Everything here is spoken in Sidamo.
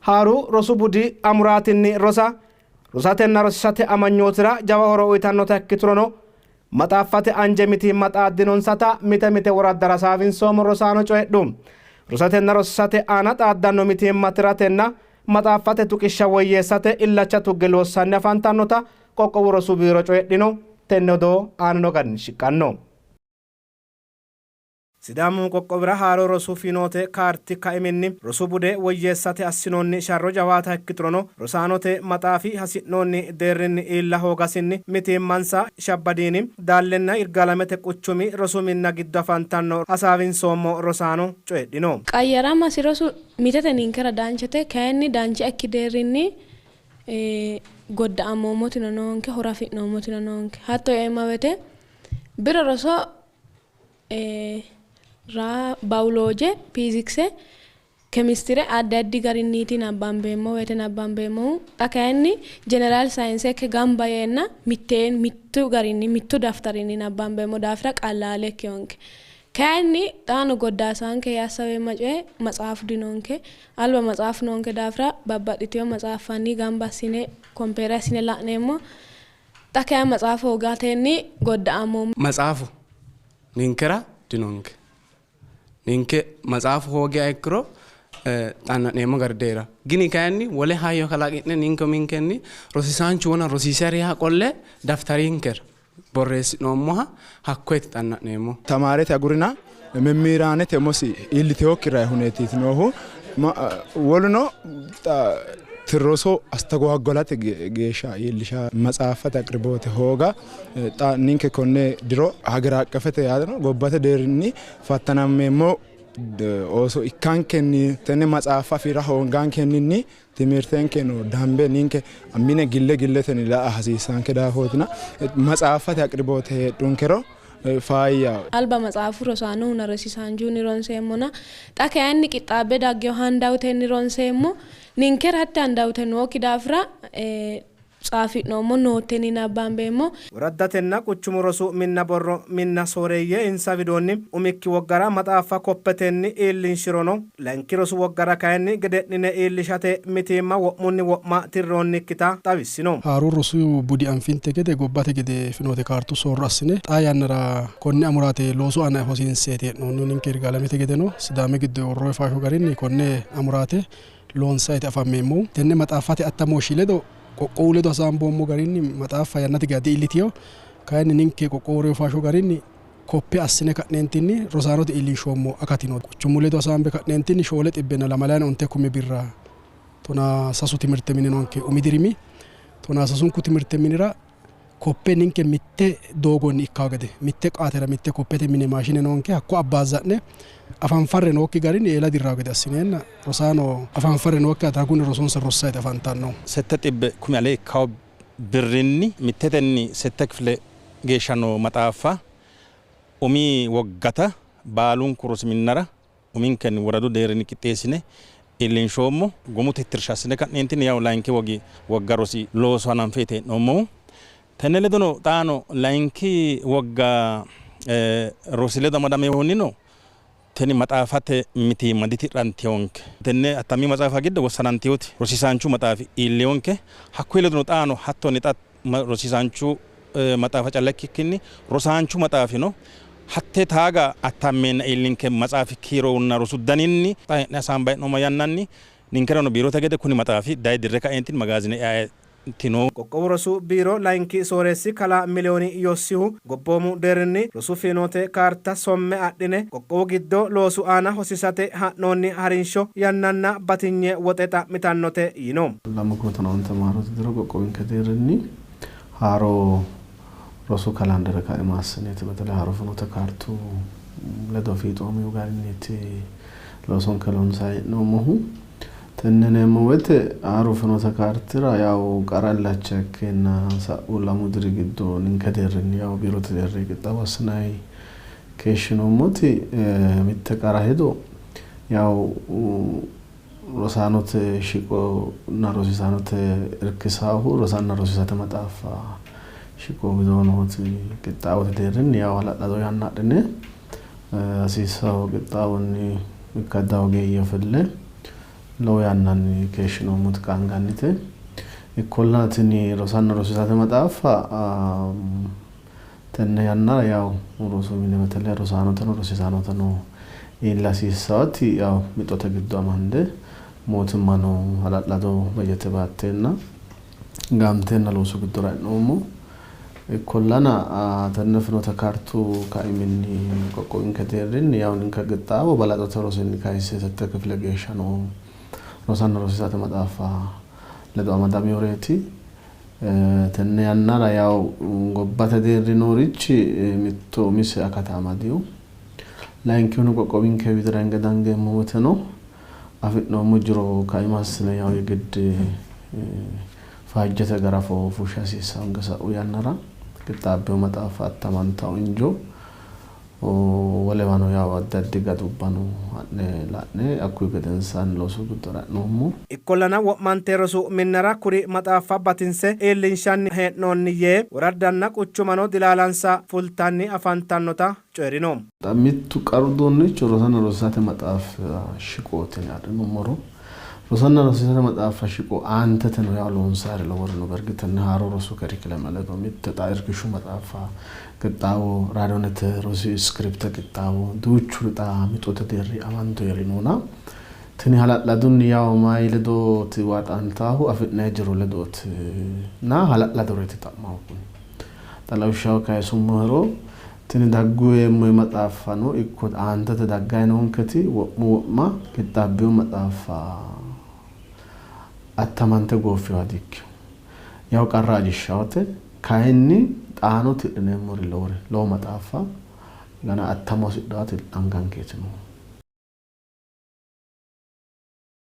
Haaru rosu budi amuraatinni rosa rosatenna rosiisate amanyootira jawa horo uytannota ikkiturono maxaaffate anje mitiimma xaaddinonsata mite mite woraddara hasaawinsoommo rosaano coyidhu. Rosatenna rosiisate aana xaaddanno mitiimma tiratenna maxaaffate tuqishsha woyyeessate illacha tugge loossanni afantannota qoqqowu rosu biiro coyidhino. Tenne odoo aanino garinni shiqqanno. Sidaamu qoqqowira haaro rosu finoote kaarti kaiminni rosu bude woyyeessate assinoonni sharro jawaata ikkiturono rosaanote maxaafi hasi'noonni deerrinni iilla hoogasinni mitiimmansa Shabbadiini, Daallenna Yirgaalamete quchumi rosu minna giddo afantanno hasaawinsoommo rosaano coyidhino. Qayyaramasi rosu mitete ninkera danchate, kayinni dancha ikki deerrinni godda'ammoommotino noonke, horo afi'noommotino noonke. Hatto yeemma woyte biro roso ra, bawulooje, fiizikse, kemistire addi addi garinniiti nabbambeemmo woyte nabbambeemmohu. Xa kayinni jeneraal sayinse ikke gamba yeenna mitteenni mittu garinni mittu daftarinni nabbambeemmo daafira qallaale ikkinonke. Kayinni xaano goddaasaanke yee assaweemma coye matsaafu dinonke. Alba matsaafu noonke daafira babbaxxitino matsaaffanni gamba assine kompeere assine la'neemmo. Xa kayi matsaafu hoogatenni godda'ammoommo. Matsaafu ninkera dinonke. Ninke matsaafu hoogiha ikkiro xanna'neemmo gari deera. Gini kayinni wole hayyo kalaqi'ne ninke uminkenni rosiisaanchu wona rosiisariha qolle daftarinkera borreessi'noommoha hakkoyeti xanna'neemmo. Tamaarete agurina memmiiraanete umosi iillitewokki rayi huneetiiti noohu. Woluno roso astagoaggolate geeshsha iillisha matsaaffate aqriboote hooga xa ninke konne diro hager aqqefete yaano gobbate deerrinni fattanammeemmo ooso ikkankenni tenne matsaaffa afi'ra hoongankenninni timirtenkeno dambe ninke mine gille gilletenni la''a hasiissanke daafootina matsaaffate aqriboote heedhunkero faayyaho. Alba matsaafu rosaanohunna rosiisaanchuhunni ronseemmona xa kayinni qixxaabbe daggino handawutenni ronseemmo. Ninkera hatte handawute nookki daafira Tsaafi'noommo nootenni nabbambeemmo. Woraddatenna quchumu rosu minna borro minna sooreeyye insa widoonni umikki woggara maxaaffa koppetenni iillinshirono layinki rosu woggara kayinni gede'nine iillishate mitiimma wo'munni wo'ma tirroonnikkita xawissino. Haaru rosu budi anfinte gede gobbate gede finoote kaartu soorro assine xaa yannara konne amuraate loosu aana hosiinseeti hee'noonnihu. Ninke Yirgaalamete gedeno Sidaami giddo worroonni faasho garinni konne amuraate loonsanniiti afammeemmohu. Tenne maxaaffate attamooshshi ledo qoqqowu ledo hasaamboommo garinni maxaaffa yannate geeshsha di''illitino. Kayinni ninke qoqqowu reyo faasho garinni koppe assine ka'neentinni rosaanote iillinshoommo akati no. Quchumu ledo hasaambe ka'neentinni shoole xibbenna lamalayina onte kume birra tonaa sasu timirte mini noonke umi dirimi tonaa sasunku timirte minira koppe ninke mitte doogonni ikkawo gede mitte qaatera mitte koppete mine maashine noonke hakko abbaazza'ne afanfarre nookki garinni eela dirrawo gede assineenna rosaano afanfarre nookkiha ragunni rosonsa rossayiti afantanno. Sette xibbe kumi ale ikkawo birrinni mittetenni sette kifile geeshsha noo maxaaffa umi woggata baalunku rosi minnara uminkenni woradu deerrinni qixxeessine iillinshoommo. Gumu tittirsha assine ka'neentinni yawu layinki wogi wogga rosi looso hananfeeti hee'noommohu. Tenne ledono xaano layinki wogga rosi ledo amadaminohunnino tini maxaafate mitiimma diti'rantinonke. Tenne attammi maxaafa giddo wossanantinoti rosiisaanchu maxaafi iillinonke. Hakkuyi ledono xaano hattonni xa rosiisaanchu maxaafa calla ikkikkinni rosaanchu maxaafino hatte taaga attammeenna iillinke maxaafi kiironna rosu daninni xa hee'ne hasaambanni hee'noommo yannanni ninkerano biirote gede kuni maxaafi daye dirre kaeentinni magaazine eaetino. Qoqqowu Rosu Biiro Layinki Sooreessi Kalaa Miliyooni Yossihu, gobboomu deerrinni rosu fiinoote kaarta somme adhine qoqqowu giddo loosu aana hosiisate ha'noonni harinsho yannanna batinye woxe xa'mitannote yino. 2011 maarote diro qoqqowinke deerrinni haaro rosu kalaandere kaima assineeti betele haaro finoote kaartu ledo fiixoomino garinniiti loosonke loonsanni hee'noommohu. Tenne yineemmo woyte haaru finoote kaartira yawu qara illacha ikkeenna sa'u lamu diri giddo ninke deerrinni yawu biirote deerrinni qixxaawo assinanni keeshshinoommoti mitte qara hedo yawu rosaanote shiqonna rosiisaanote irkisaahu rosanna rosiisate maxaaffa shiqo widoo nooti qixxaawote deerrinni yawo hala'lado yanna adhine hasiissanno qixxaawonni ikkadda ogeeyye fille Lowo yannanni keeshshinoommoti qaangannite. Ikkollana tini rosanna rosiisate maxaaffa tenne yannara yawu rosu mine betele rosaanoteno rosiisaanoteno iilla hasiissaati yawu mixote giddo amande mootimmano hala'lado bajete baatteenna gaamteenna loosu giddora e'noommo. Ikkollana tenne finote kaartu kaiminni qoqqowinke deerrinni yawu ninke qixxaawo balaxote rosinni kayisse sette kifile geeshsha noo rosanna rosiisate maxaaffa ledo amadaminoreeti. Tenne yannara yawu gobbate deerri noorichi mitto umise akata amadino. Layinkihuno qoqqowinke widira hinge dangeemmo woteno afi'noommo jiro kaima assine yawu yegid faajjete garafo fushsha hasiissanonke. Sa'u yannara qixxaabbino maxaaffa attamantao injo wolewano yawu addi addi gadubbano ha'ne la'ne hakkuyi gedensaanni loosu giddora e'noommo. Ikkollana wo'mante rosu minnara kuri maxaaffa batinse iillinshanni hee'noonni yee, woraddanna quchumano dilaalansa fultanni afantannota coyi'rino. Xa mittu qaru uduunnicho rosanna rosiisate maxaaffa shiqooti yine adhinummoro, rosanna rosiisate maxaaffa shiqo aanteteno yawo loonsaayiri lowori no. Bergit tenne haaro rosu kerikileme ledo mitte xa irkishshu maxaaffa qixxaawo, raadoonete rosi iskiripte qixxaawo, duuchuri xa mixote deerri amandoyeri noona tini hala'ladunni yawo mayi ledooti waaxantaahu afi'nayi jiro ledooti na hala'ladoreeti xa'mahu kuni. Xa lawishshaho kayisummohero tini daggu yeemmo maxaaffano ikko aantete daggayi noonketi wo'mu wo'ma qixxaabbino maxaaffa attamante gooffinoha dikkino. Yawo qarra ajishshawote kayinni xaano tidhineemmori lowori lowo maxaaffa gana attamo hasidhawoti angankeeti noohu.